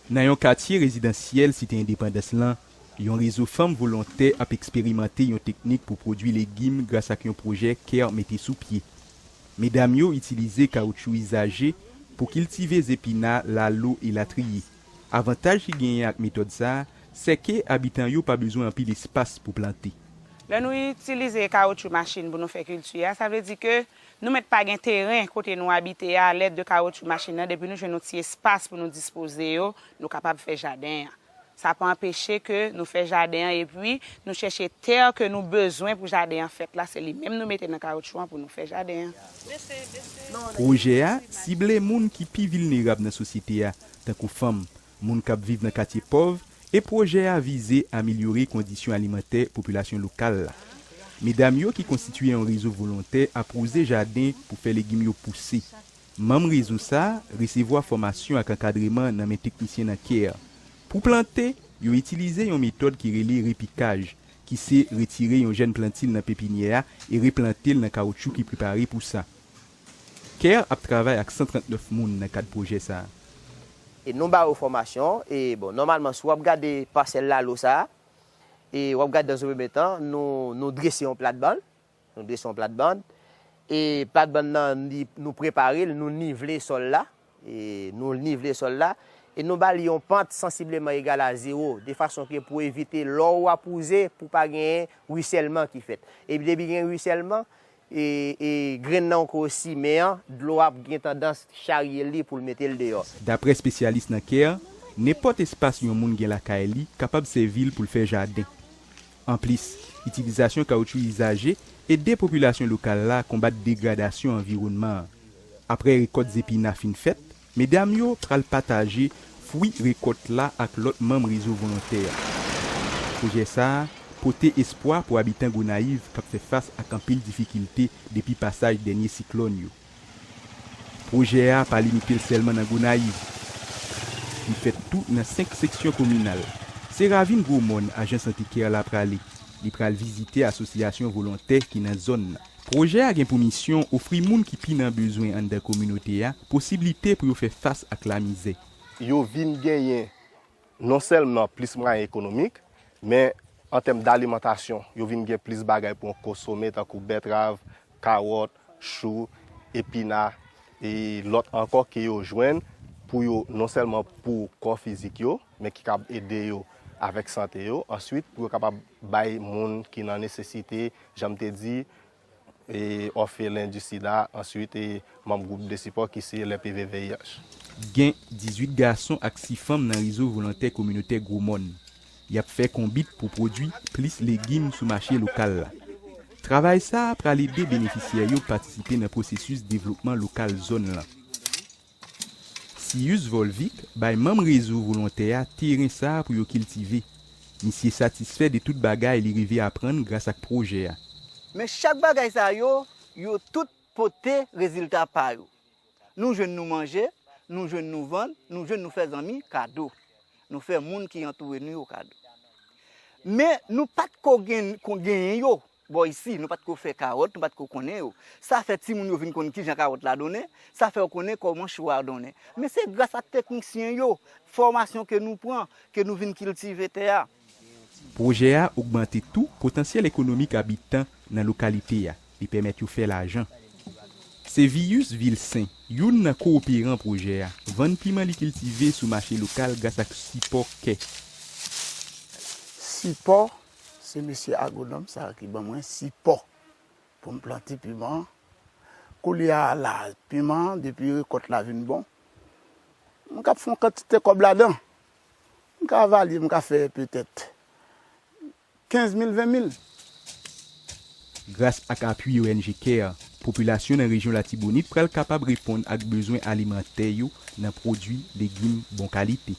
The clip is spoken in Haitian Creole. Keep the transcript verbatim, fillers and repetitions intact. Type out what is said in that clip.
Nan yon katye rezidansyèl Site Endepandans lan, yon rezo fanm volontè ap eksperimante yon teknik pou pwodui legim gras ak yon pwojè CARE mete sou pye. Medam yo itilize kawotchou izaje pou kiltive zepina, lalo, elatriye. Avantaj ki genyen ak metòd sa a, sèke abitan yo pa bezwen anpil espas pou plante. Lè nou itilize kawotchou machin pou nou fè kilti a, sa vle di ke nou mèt pa gen teren kote nou abite a, alèd de kawotchou machin nan, depi nou jwenn yon ti espas pou nou dispoze yo, nou kapab fè jaden an. Sa pa anpeche ke nou fè jaden an, epi nou chèche tè ke nou bezwen pou jaden an fèt la, se li menm nou mete nan kawotchou an pou nou fè jaden an. Pwojè a sible moun ki pi vilnerab nan sosyete a, tankou fanm, moun k ap viv nan katye pòv, e pwojè a vize amelyore kondisyon alimantè popilasyon lokal la. Medam yo ki konstitye yon rezo volontè ap wouze jaden pou fè legim yo pouse. Manm rezo sa a resevwa fòmasyon ak ankadreman nan men teknisyen nan CARE. Pou plante, yo itilize yon metòd ki rele repikaj, ki se retire yon jèn plantil nan pepinyè a e replante l nan kawotchou ki prepare pou sa. CARE ap travay ak san trannèf moun nan kad pwojè sa a. E nou ba yo fòmasyon, e bon, nòmalman, si w ap gade pasèl lalo sa a, e w ap gade nan yon premye tan, nou, nou drese yon platbann, nou drese yon platbann, e platbann nan, li, nou prepare l, nou nivle sòl la, e nou nivle sòl la, e nou ba li yon pant sansibleman egal a zewo, de fason ke pou evite lè w ap wouze, pou pa genyen wisèlman ki fèt. E depi gen wisèlman, e, e grenn nan ou ko simen an, dlo ap gen tandans charye li pou l mete l deyò. Daprè espesyalis nan CARE, nenpòt espas yon moun gen lakay li kapab sèvi l pou l fè jaden. Anplis, itilizasyon kawotchou izaje ede popilasyon lokal la konbat degradasyon anviwònman an. Apre rekòt zepina fin fèt, medam yo pral pataje fwi rekòt la ak lòt manm rezo volontè a. Pwojè sa a pote espwa pou abitan Gonayiv k ap fè fas ak anpil difikilte depi pasaj dènye siklòn yo. Pwojè a pa limite l sèlman nan Gonayiv. Li fèt tou nan senk seksyon kominal. Se ravin Gwo Mòn ajans sante CARE la prale. Li pral vizite asosyasyon volontè ki nan zòn nan. Pwojè a gen pou misyon ofri moun ki pi nan bezwen anndan kominote a posiblite pou yo fè fas ak lamizè. Yo vin genyen non sèlman plis mwayen ekonomik, men an tèm dalimantasyon, yo vin gen plis bagay pou yo konsome, tankou bètrav, kawòt, chou, epina, e lòt ankò ke yo jwenn pou yo, non sèlman pou kò fizik yo, men ki kab ede yo avèk sante yo. Answit, pou yo kapab bay moun ki nan nesesite, jan m te di, e òfelen di sida, answit, e manm gwoup de sipò ki se lè P V V I H. Gen dizuit gason ak sis fanm nan rezo volontè kominotè Gwo Mòn. Y ap fè konbit pou pwodui plis legim sou mache lokal la. Travay sa a pral ede benefisyè yo patisipe nan pwosesis devlopman lokal zòn lan. Sius Volvic bay manm rezo volontè a teren sa a pou yo kiltive. Misye satisfè de tout bagay li rive aprann gras ak pwojè a. Men chak bagay sa yo, yo tout pote rezilta pa yo. Nou jwenn nou manje, nou jwenn nou vann, nou jwenn nou fè zanmi kado. Nou fè moun ki antoure nou yo kado. Men nou pa t ko gen, ko genyen yo bò isi, nou pa t ko fè kawòt, nou pa t ko konnen yo. Sa fè timoun yo vin konn kijan kawòt la donnen, sa fè yo konnen kòman chou a donnen. Men se gras ak teknisyen yo, fòmasyon ke nou pran, ke nou vin kiltive tè a. Pwojè a ogmante tou potansyèl ekonomik abitan nan lokalite a. Li pèmèt yo fè lajan. Se Vius Vilsen, youn nan kowoperan pwojè a, vann piman li kiltive sou mache lokal gras ak sipò kè. Sipò, se mesye agwonòm sa a ki ban mwen sipò pou m plante piman. Koulye a la, piman an, depi rekòt la vin bon, m ka fè yon kantite kòb ladan. M ka valye, m ka fè petèt kenz mil, ven mil. Gras ak apui O N G CARE, popilasyon nan rejyon Latibonit pral kapab reponn ak bezwen alimantè yo nan pwodui legim bon kalite.